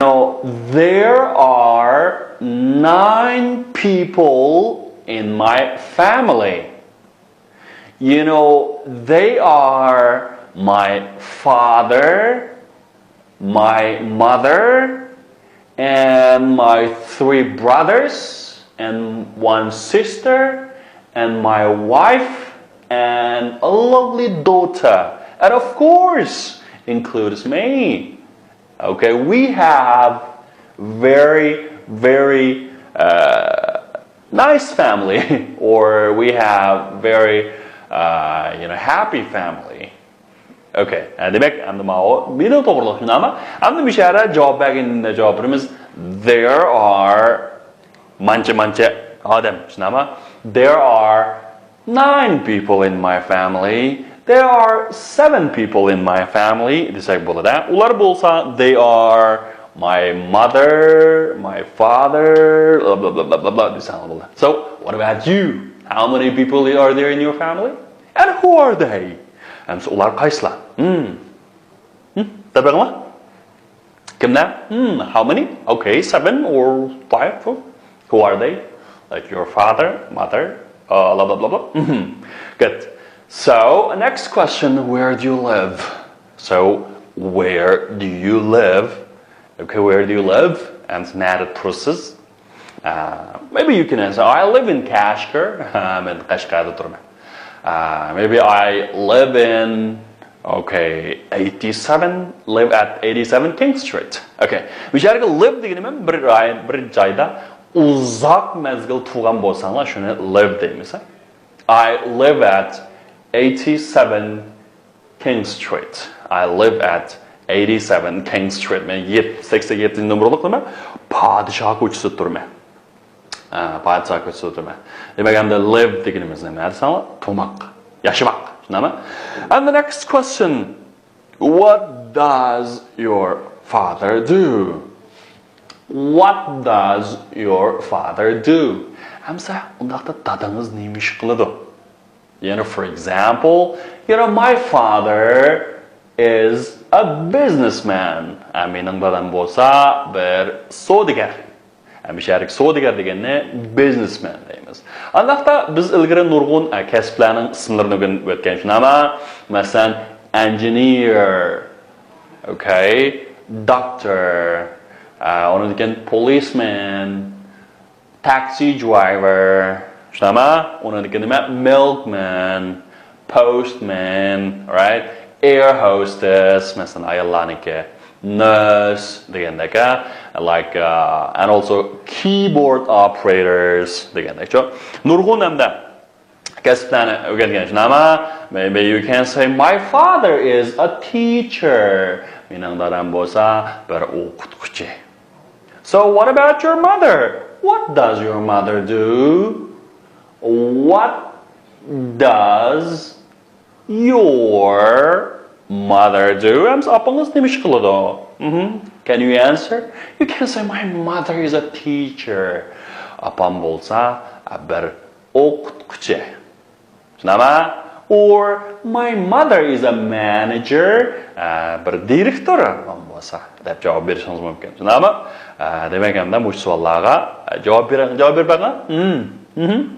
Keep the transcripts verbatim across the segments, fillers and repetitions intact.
know, there are nine people in my family. You know, they are my father, my mother, and my three brothers, and one sister, and my wife, and a lovely daughter. And of course, includes me. Okay, we have very, very uh, nice family, or we have very, uh, you know, happy family. Okay, دېمەك، ئەمدى ماۋۇ مىدىل توغرىلىق شۇنداقمۇ؟ ئەمدى مۇشۇ يەردە جاۋاب بەرگەندە جاۋاب بېرىمىز. There are مانچە مانچە ئادەم، شۇنداقمۇ؟ There are nine people in my family. There are seven people in my family دېسەك بولىدۇ. ئۇلار بولسا they are my mother, my father, blah blah blah blah blah دېسەڭ بولىدۇ. So, what about you? How many people are there in your family? And who are they? ئەمسە ئۇلار قايسىلار؟ Hmm. Hmm? دەپ بېقىڭلار. كىملەر؟ Hmm, how many? Okay, seven or five. Who are they? Like your father, mother, uh, blah blah blah blah. Mhm. Good. So, next question, where do you live? So, where do you live? Okay, where do you live? And not a process. Uh, maybe you can answer, I live in Kashgar. مەن قەشقەردە تۇرىمەن. Uh, maybe I live in, okay, eighty-seven, live at eighty-seven King Street. Okay. مۇشۇ يەرگە live دېگىنى مەن بىر رايون، بىر جايدا ئۇزاق مەزگىل تۇرغان بولساڭلار، شۇنى live دەيمىز. I live at eighty-seven King Street. I live at eighty-seven King Street. مەن سەكسەن يەتتىنچى نومۇرلۇق نېمە؟ پادىشاھ كوچىسىدا تۇرىمەن. ئە، پادىشاھ كوچىسىدا تۇرىمەن. دېمەك، ئەمدى live دېگىنىمىز نېمە دېسەڭلار؟ تۇرماق، ياشىماق. شۇنداقمۇ؟ And the next question, what does your father do? What does your father do? ئەمسە ئۇنداقتا دادىڭىز نېمە ئىش قىلىدۇ؟ You know, for example, you know, my father is a businessman. ئە، مېنىڭ دادام بولسا بىر سودىگەر. ئە، مۇشۇ يەردىكى سودىگەر دېگەننى businessman دەيمىز. ئانداقتا بىز ئىلگىرى نۇرغۇن، ئە، كەسىپلەرنىڭ ئىسىملىرىنى ئۆگىنىپ ئۆتكەن شۇنداقمۇ؟ مەسىلەن، engineer, okay, doctor, ئە، ئۇنىڭدىن كېيىن policeman, taxi driver، شۇنداقمۇ؟ ئۇنىڭدىكى نېمە؟ Milkman, postman, right? Air hostess، مەسىلەن، ئاياللارنىڭكى. Nurse دېگەندەك، like, uh, and also keyboard operators دېگەندەكچۇ. نۇرغۇن ھەمدە كەسىپلەرنى ئۆگەنگەن، شۇنداقمۇ؟ Maybe you can say, my father is a teacher. مېنىڭ دادام بولسا بىر ئوقۇتقۇچى. So what about your mother? What does your mother do? What does your mother do? ئەمسە ئاپىڭىز نېمە ئىش قىلىدۇ؟ Mhm. Can you answer? You can say, my mother is a teacher. ئاپام بولسا بىر ئوقۇتقۇچى. شۇنداقمۇ؟ Or my mother is a manager. ئە، بىر دىرېكتور ئاپام بولسا دەپ جاۋاب بېرىشىڭىز مۇمكىن. شۇنداقمۇ؟ ئە، دېمەك، ئەمدى مۇشۇ سوئاللارغا، ئە، جاۋاب بېرىڭ، جاۋاب بېرىپ بېقىڭ. Hmm. Mhm.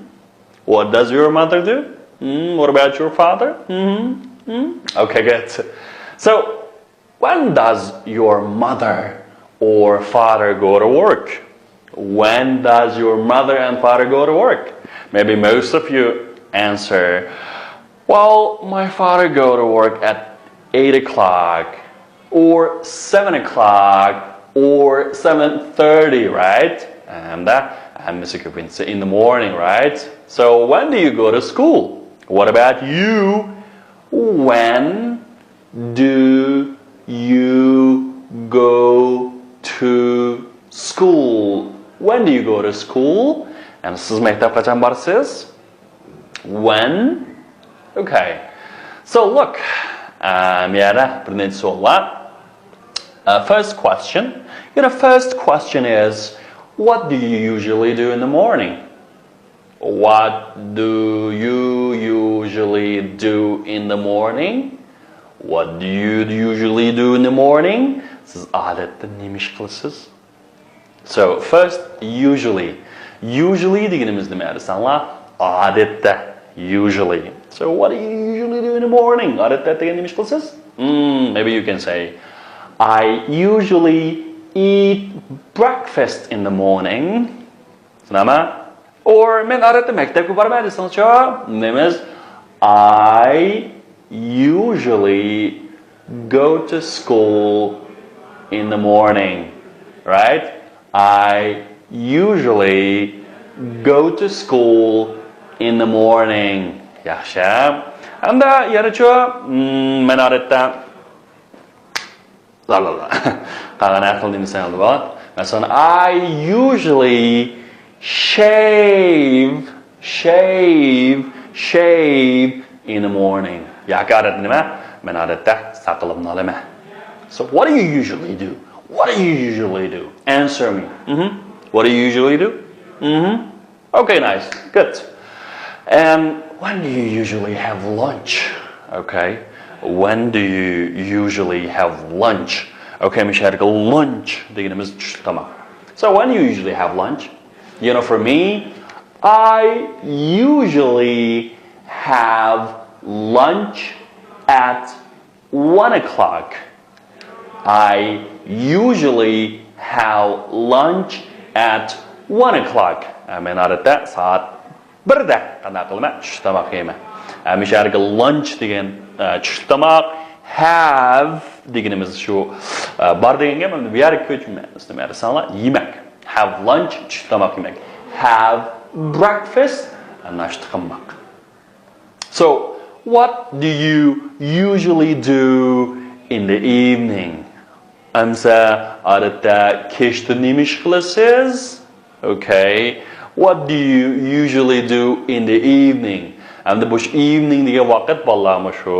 What does your mother do? Hmm. What about your father? Mhm. Hmm. Okay, good. So, when does your mother or father go to work? When does your mother and father go to work? Maybe most of you answer, well, my father go to work at eight o'clock or seven o'clock or seven thirty, right? And that, and Mister Kupin say in the morning, right? So when do you go to school? What about you? When do you go to school? When do you go to school? ئەمدى سىز مەكتەپ قاچان بارىسىز؟ When? Okay. So look, ئە، مۇ يەردە بىر نەچچە سوئال بار. Uh, first question. You know, first question is, what do you usually do in the morning? What do you usually do in the morning? What do you usually do in the morning? سىز ئادەتتە نېمە ئىش قىلىسىز؟ So, first, usually. Usually دېگىنىمىز نېمە دېسەڭلار؟ ئادەتتە. Usually. So, what do you usually do in the morning? ئادەتتە دېگەن نېمە ئىش قىلىسىز؟ Hmm, maybe you can say, I usually eat breakfast in the morning. شۇنداقمۇ؟ Or مەن ئادەتتە مەكتەپكە بارىمەن دېسىڭىزچۇ؟ دەيمىز، I usually go to school in the morning, right? I usually go to school in the morning. ياخشى. ئەمدى يەنىچۇ؟ مم، مەن ئادەتتە لا، لا، لا. قالغان ھەر خىل نېمىسى بار. مەسىلەن، I usually shave, shave, shave in the morning. ياكى ئادەتتە نېمە؟ مەن ئادەتتە ساقىلىمنى ئالىمەن. So, what do you usually do? What do you usually do? Answer me. Mhm. What do you usually do? Mhm. Okay, nice. Good. And when do you usually have lunch? Okay. When do you usually have lunch? Okay, مۇشۇ يەردىكى lunch دېگىنىمىز چۈشلۈك تاماق. So when do you usually have lunch? You know, for me, I usually have lunch at one o'clock. I usually have lunch at one o'clock. مەن ئادەتتە سائەت بىردە قانداق قىلىمەن؟ چۈشلۈك تاماق يەيمەن. مۇشۇ يەردىكى lunch دېگەن چۈشلۈك تاماق، have دېگىنىمىز شۇ بار دېگەن گەپ، ئەمدى بۇ يەرگە كۆچۈرمەيمىز. نېمە دېسەڭلار، يېمەك. Have lunch، چۈشلۈك تاماق يېمەك. Have breakfast، ناشتا قىلماق. So, what do you usually do in the evening? ئەمسە، ئادەتتە كەچتە نېمە ئىش قىلىسىز؟ Okay. What do you usually do in the evening? ئەمدى بۇ evening دېگەن ۋاقىت بالىلار مۇشۇ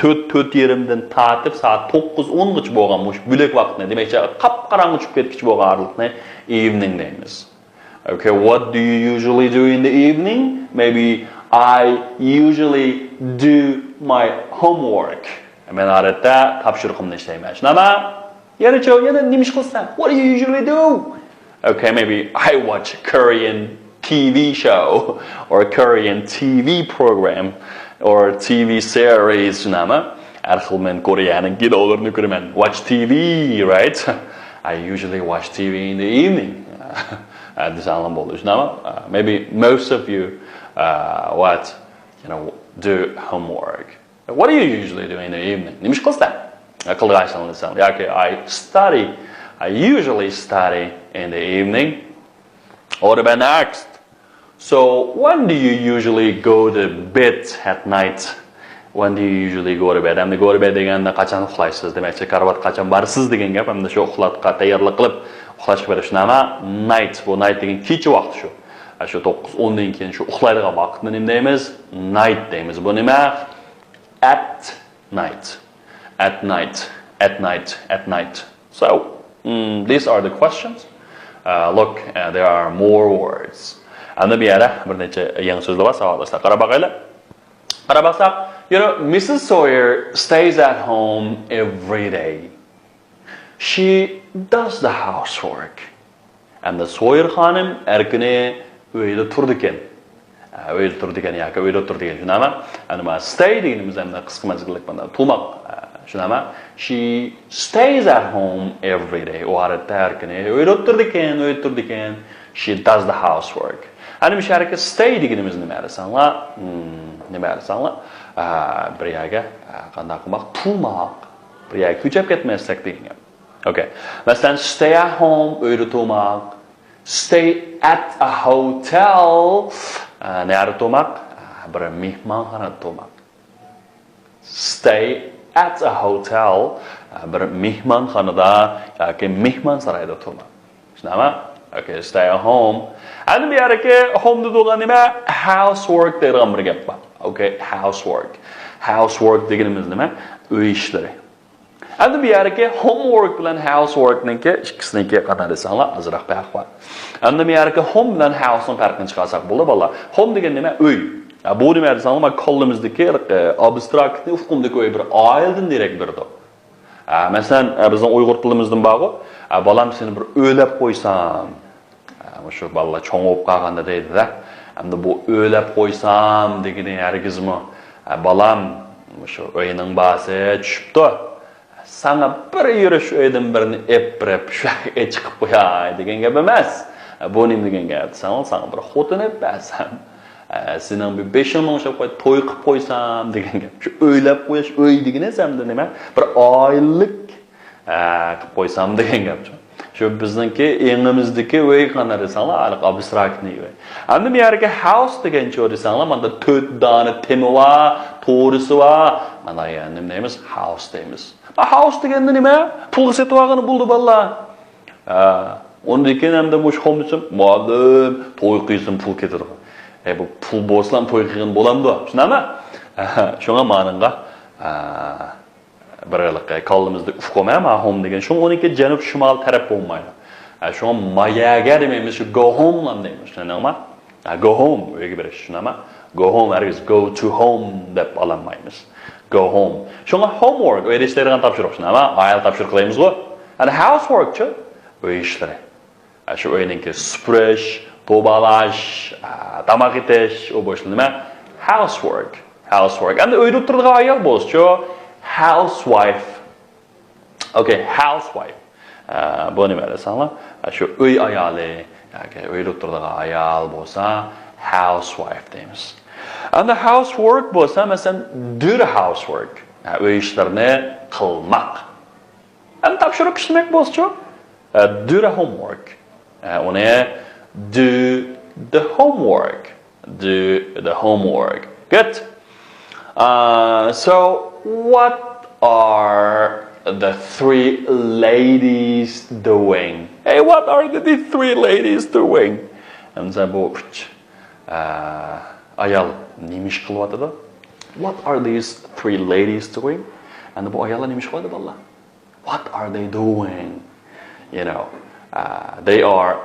تۆت، تۆت يېرىمدىن تارتىپ سائەت توققۇز، ئونغىچە بولغان مۇشۇ بۆلەك ۋاقىتنى، دېمەكچى، قاپقاراڭغۇ چۈشۈپ كەتكۈچە بولغان ئارىلىقنى evening دەيمىز. Okay, what do you usually do in the evening? Maybe I usually do my homework. مەن ئادەتتە تاپشۇرۇقۇمنى ئىشلەيمەن. شۇنداقمۇ؟ يەنىچۇ، يەنە نېمە ئىش قىلىسەن؟ What do you usually do? Okay, maybe I watch Korean T V show or Korean T V program or T V series. شۇنداقمۇ؟ ھەر خىل مەن كورېيەنىڭ كىنولىرىنى كۆرىمەن. Watch T V, right? I usually watch T V in the evening. دېسەڭلار بولىدۇ، شۇنداقمۇ؟ Maybe most of you, uh, what, you know, do homework. What do you usually do in the evening? نېمە ئىش قىلىسەن؟ قىلىدىغان ئىشىڭنى دېسەڭ. ياكى I study. I usually study in the evening. Or the next. So, when do you usually go to bed at night? When do you usually go to bed? ئەمدى go to bed دېگەندە قاچان ئۇخلايسىز دېمەكچى، كارىۋاتقا قاچان بارىسىز دېگەن گەپ. ئەمدى شۇ ئۇخلاشقا تەييارلىق قىلىپ ئۇخلاشقا بېرىش. شۇنداقمۇ؟ Night. بۇ night دېگەن كېچە ۋاقتى شۇ. شۇ توققۇز، ئوندىن كېيىن شۇ ئۇخلايدىغان ۋاقىتنى نېمە دەيمىز؟ Night دەيمىز. بۇ نېمە؟ At night. At night. At night. At night. So, mm, these are the questions. Uh, look, uh, there are more words. ئەمدى بۇ يەردە بىر نەچچە يېڭى سۆزلەر بار، ساۋاقداشلار. قاراپ باقايلى. قاراپ باقساق، you know, Missus Sawyer stays at home every day. She does the housework. ئەمدى سويېر خانىم ھەر كۈنى ئۆيدە تۇرىدىكەن. ئە، ئۆيدە تۇرىدىكەن ياكى ئۆيدە تۇرىدىكەن، شۇنداقمۇ؟ ئەمدى مانا stay دېگىنىمىز ئەمدى قىسقا مەزگىللىك مانا تۇرماق، ئە، شۇنداقمۇ؟ She stays at home every day. ئۇ ئادەتتە ھەر كۈنى ئۆيدە تۇرىدىكەن، ئۆيدە تۇرىدىكەن. She does the housework. ئەمدى مۇشۇ يەردىكى stay دېگىنىمىز نېمە دېسەڭلار؟ ھىم، نېمە دېسەڭلار؟ ئە، بىر يەرگە، ئە، قانداق قىلماق؟ تۇرماق. بىر يەرگە كۆچۈپ كەتمەسلىك دېگەن گەپ. Okay. مەسىلەن، stay at home، ئۆيدە تۇرماق. Stay at a hotel، ئە، نەدە تۇرماق؟ ئە، بىر مېھمانخانىدا تۇرماق. Stay at a hotel، ئە، بىر مېھمانخانىدا ياكى مېھمانسارايدا تۇرماق. شۇنداقمۇ؟ Okay, stay at home. ئەمدى بۇ يەردىكى home دېيدىغان نېمە؟ Housework دەيدىغان بىر گەپ بار. Okay, housework. Housework دېگىنىمىز نېمە؟ ئۆي ئىشلىرى. ئەمدى بۇ يەردىكى homework بىلەن houseworkنىڭكى ئىككىسىنىڭكى قانداق دېسەڭلار ئازراق پەرق بار. ئەمدى بۇ يەردىكى home بىلەن houseنىڭ پەرقىنى چىقارساق بولىدۇ، بالىلار. Home دېگەن نېمە؟ ئۆي. يا، بۇ نېمە دېسەڭلار، مانا كاللىمىزدىكى، ئە، ئابستراكتنى ئۇقۇمدىكى ئۆي بىر ئائىلىدىن دېرەك بېرىدۇ. ئە، مەسىلەن، ئە، بىزنىڭ ئۇيغۇر تىلىمىزدىن بارغۇ، ئە، بالام، سېنى بىر ئۆيلەپ قويسام. ئە، مۇشۇ بالىلار چوڭ بولۇپ قالغاندا دەيدۇ-دە. ئەمدى بۇ ئۆيلەپ قويسام دېگىنى ھەرگىزمۇ، ئە، بالام، مۇشۇ ئۆينىڭ باھاسى چۈشۈپتۇ. ساڭا بىر يۈرۈش ئۆيدىن بىرنى ئېلىپ بېرىپ، شۇ يەرگە ئېچىقىپ قوياي دېگەن گەپ ئەمەس. ئە، بۇ نېمە دېگەن گەپ دېسەڭ، ساڭا بىر خوتۇن ئېلىپ بەرسەم، ئە، سېنىڭ بىر بېشىڭنى ئوڭشاپ قويۇپ، توي قىلىپ قويسام دېگەن گەپ. شۇ ئۆيلەپ قويۇش، ئۆي دېگىنى ئەمدى نېمە؟ بىر ئائىلىلىك، ئە، قىلىپ قويسام دېگەن گەپ. شۇ بىزنىڭكى ئېڭىمىزدىكى ئۆي قانداق دېسەڭلار، ھېلىقى ئابستراكتنىي ئۆي. ئەمدى بۇ يەرگە ھاۋس دېگەنچۇ دېسەڭلار، ماندا تۆت دانە تېمى بار، تورۇسى بار. مانا يەنى نېمە دەيمىز؟ ھاۋس دەيمىز. ھاۋس دېگەندە نېمە؟ پۇلغا سېتىۋالغىلى بولىدۇ، بالىلار. ھە، ئۇندىن كېيىن ئەمدى مۇشۇ خوم دېسەم، مۇئەللىم، توي قىلسام پۇل كېتىدىغان. ئەي، بۇ پۇل بولسىلا توي قىلغىلى بولامدۇ؟ چۈشىنەمە؟ شۇڭا مانىڭغا، ھە، بىر ھېلىقى كاللىمىزدا ئۇقۇم، ھە، ما ھوم دېگەن. شۇڭا ئۇنىڭكى جەنۇب شىمال تەرەپ بولمايدۇ. ھە، شۇڭا ما يەرگە دېمەيمىز، شۇ گو ھوم دەيمىز. چۈشەندىڭما؟ ھە، گو ھوم، ئۆيگە بېرىش، چۈشىنەمە؟ گو ھوم، ھەرگىز گو تۇ ھوم دەپ ئالالمايمىز. گو ھوم. شۇڭا ھوم ۋورك، ئۆيدە ئىشلەيدىغان تاپشۇرۇق، چۈشىنەمە؟ ئائىلە تاپشۇرۇق دەيمىزغۇ. ئەنە ھاۋس ۋورك چۇ؟ ئۆي ئىشلىرى. ئە، شۇ ئۆينىڭكى سۈپۈرۈش، توبالاش، ئە، تاماق ئېتىش، ئۇ بولسا نېمە؟ Housework. Housework. ئەمدى ئۆيدە ئولتۇرىدىغان ئايال بولسىچۇ؟ Housewife. Okay, housewife. ئە، بۇ نېمە دېسەڭلار؟ ئە، شۇ ئۆي ئايالى ياكى ئۆيدە ئولتۇرىدىغان ئايال بولسا، housewife دەيمىز. ئەمدى housework بولسا، مەسىلەن، do the housework. ئە، ئۆي ئىشلىرىنى قىلماق. ئەمدى تاپشۇرۇق ئىشلىمەك بولسىچۇ؟ ئە، do the homework. ئە، ئۇنى do the homework. Do the homework. Good. Uh, so, what are the three ladies doing? Hey, what are the, the three ladies doing? ئەمدى بۇ ئۈچ، ئە، ئايال نېمە ئىش قىلىۋاتىدۇ؟ What are these three ladies doing? ئەمدى بۇ ئاياللار نېمە ئىش قىلىۋاتىدۇ، بالىلار؟ What are they doing? You know, uh, they are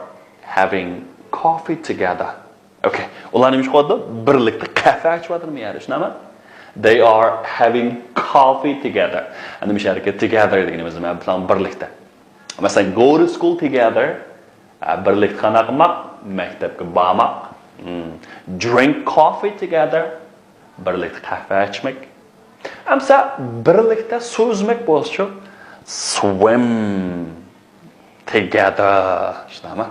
having coffee together. Okay. ئۇلار نېمە ئىش قىلىۋاتىدۇ؟ بىرلىكتە قەھۋە ئىچىۋاتىدۇ مۇ يەردە، شۇنداقمۇ؟ They are having coffee together. ئەمدى مۇشۇ يەردىكى together دېگىنىمىز نېمە؟ بىرلىكتە. مەسىلەن، go to school together. ئە، بىرلىكتە قانداق قىلماق؟ مەكتەپكە بارماق. Hmm. Drink coffee together. بىرلىكتە قەھۋە ئىچمەك. ئەمسە بىرلىكتە سۇ ئۈزمەك بولسىچۇ؟ Swim together. شۇنداقمۇ؟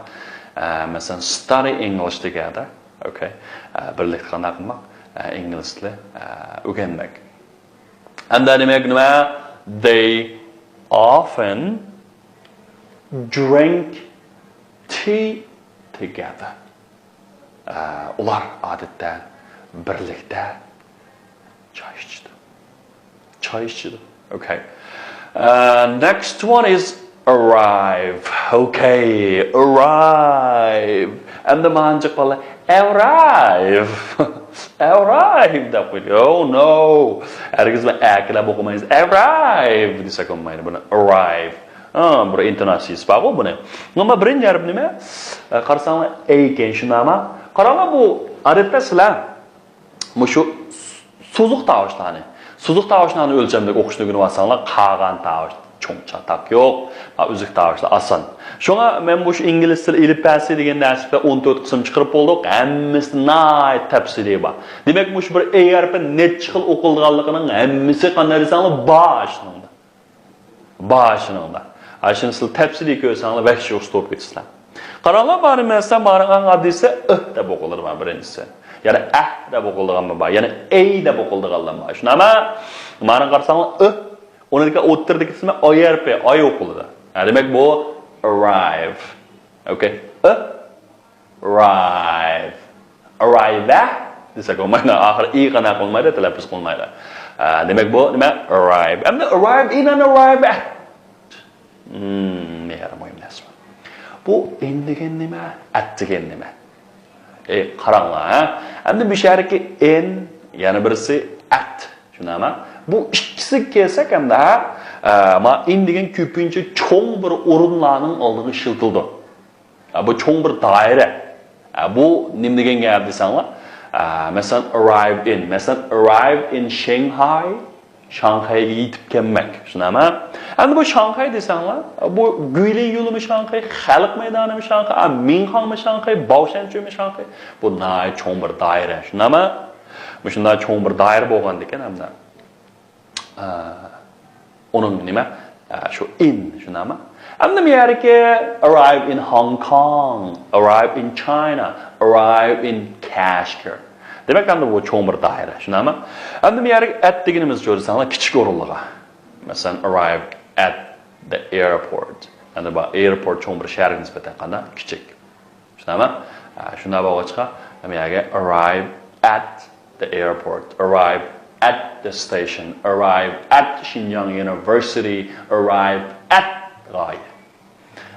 ئە، مەسىلەن، study English together. Okay. ئە، بىرلىكتە قانداق قىلماق؟ ئە، ئىنگلىز تىلى، ئە، ئۆگەنمەك. ئەمدى دېمەك نېمە؟ They often drink tea together. ئە، ئۇلار ئادەتتە بىرلىكتە چاي ئىچىدۇ. چاي ئىچىدۇ. Okay. Uh, next one is arrive. Okay, arrive. ئەمدى مانچىق بالىلار arrive. Arrive دەپ قويدى. Oh no. ھەرگىز مەن ئەكىلەپ ئوقۇمايمىز. Arrive دېسەك بولمايدۇ بۇنى. Arrive. ھا، بىر ئىنتوناتسىيىسى بارغۇ بۇنى. ئەمما بىرىنچى ھەرپ نېمە؟ ئە، قارىساڭلار، ئە ئىكەن، شۇنداقما؟ قاراڭلار، بۇ ئادەتتە سىلەر مۇشۇ سوزۇق تاۋۇشلارنى، سوزۇق تاۋۇشلارنى ئۆلچەملىك ئوقۇشنى ئۆگىنىۋالساڭلار، قالغان تاۋۇش چوڭ چاتاق يوق. ھا، ئۈزۈك تاۋۇشلار ئاسان. شۇڭا مەن مۇشۇ ئىنگلىز تىل ئېلىپبەسى دېگەن نەرسىدە ئون تۆت قىسىم چىقىرىپ بولدۇق. ھەممىسى ناھايىتى تەپسىلىي بار. دېمەك، مۇشۇ بىر ئە ھەرپى نەچچە خىل ئوقۇلىدىغانلىقىنىڭ ھەممىسى قانداق دېسەڭلار بار شۇنىڭدا. بار شۇنىڭدا. ئاشۇنى سىلەر تەپسىلىي كۆرسەڭلار، ۋەھشىي ئۇستا بولۇپ كېتىسىلەر. قاراڭلار، مانا مەسىلەن، مانا ئەڭ ئاددىيسى ئىھ دەپ ئوقۇلىدۇ، مانا بىرىنچىسى. يەنى ئەھ دەپ ئوقۇلىدىغانمۇ بار، يەنى ئەي دەپ ئوقۇلىدىغانلار بار. شۇنداقمۇ؟ مانا قارىساڭلار، ئىھ، ئۇنىڭدىكى ئوتتۇرىدىكى ئىسمى ئاي ھەرپى، ئاي ئوقۇلىدۇ. ھە، دېمەك، بۇ arrive. Okay. ئىھ، arrive. Arrive دېسەك بولمايدۇ. ئاخىرى ئى قانداق قىلمايدۇ، تەلەپپۇز قىلمايدۇ. ئە، دېمەك، بۇ نېمە؟ Arrive. ئەمدى arrive in and arrive at. Hmm، نېمە مۇھىم نەرسە. بۇ in دېگەن نېمە؟ At دېگەن نېمە؟ ئەي، قاراڭلار، ھە؟ ئەمدى بۇ يەردىكى in، يەنە بىرسى at. شۇنداقمۇ؟ بۇ ئىككىسىگە كەلسەك ئەمدى، ھە؟ ئە، ما in دېگەن كۆپىنچە چوڭ بىر ئورۇنلارنىڭ ئالدىغا ئىشلىتىلىدۇ. ئە، بۇ چوڭ بىر دائىرە. ئە، بۇ نېمە دېگەن گەپ دېسەڭلار؟ ئە، مەسىلەن، arrive in. مەسىلەن، arrive in Shanghai. شاڭخەيگە يېتىپ كەلمەك، شۇنداقمۇ؟ ئەمدى بۇ شاڭخەي دېسەڭلار، بۇ گۇيلىن يولىمۇ شاڭخەي، خەلق مەيدانىمۇ شاڭخەي، ئا، مىڭخاڭمۇ شاڭخەي، باۋشەنچۈمۇ شاڭخەي. بۇ ناھايىتى چوڭ بىر دائىرە، شۇنداقمۇ؟ مۇشۇنداق چوڭ بىر دائىرە بولغاندىكىن ئەمدى، ئا، ئۇنىڭ نېمە؟ ئا، شۇ in، شۇنداقمۇ؟ ئەمدى بۇ يەردىكى arrive in Hong Kong، arrive in China، arrive in Kashgar. دېمەك، ئەمدى بۇ چوڭ بىر دائىرە، شۇنداقمۇ؟ ئەمدى بۇ يەرگە at دېگىنىمىزچە دېسەڭلار، كىچىك ئورۇنلارغا. مەسىلەن، arrive at the airport. ئەمدى بۇ ئېيرپورت چوڭ بىر شەھەرگە نىسبەتەن قانداق؟ كىچىك. شۇنداقمۇ؟ ئا، شۇنداق بولغاچقا، بۇ يەرگە arrive at the airport، arrive at the station، arrive at Xinjiang University، arrive at غايە.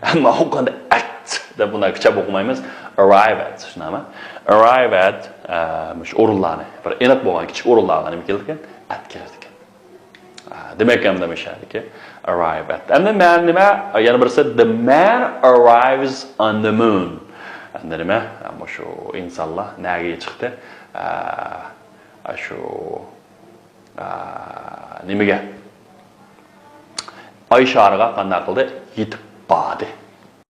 ئەمما ئۇ قانداق at دەپ بۇنداق كۈچەپ ئوقۇمايمىز. Arrive at، شۇنداقمۇ؟ Arrive at، ئە، مۇشۇ ئورۇنلارنى، بىر ئېنىق بولغان كىچىك ئورۇنلارغا نېمە كېلىدىكەن؟ At كېلىدىكەن. ئە، دېمەك، ئەمدى مۇشۇ يەردىكى arrive at. ئەمدى مەن نېمە؟ يەنە بىرسى، the man arrives on the moon. ئەمدى نېمە؟ مۇشۇ ئىنسانلار نەگە چىقتى؟ ئە، شۇ، ئە، نېمىگە؟ ئاي شارىغا قانداق قىلدى؟ يېتىپ باردى.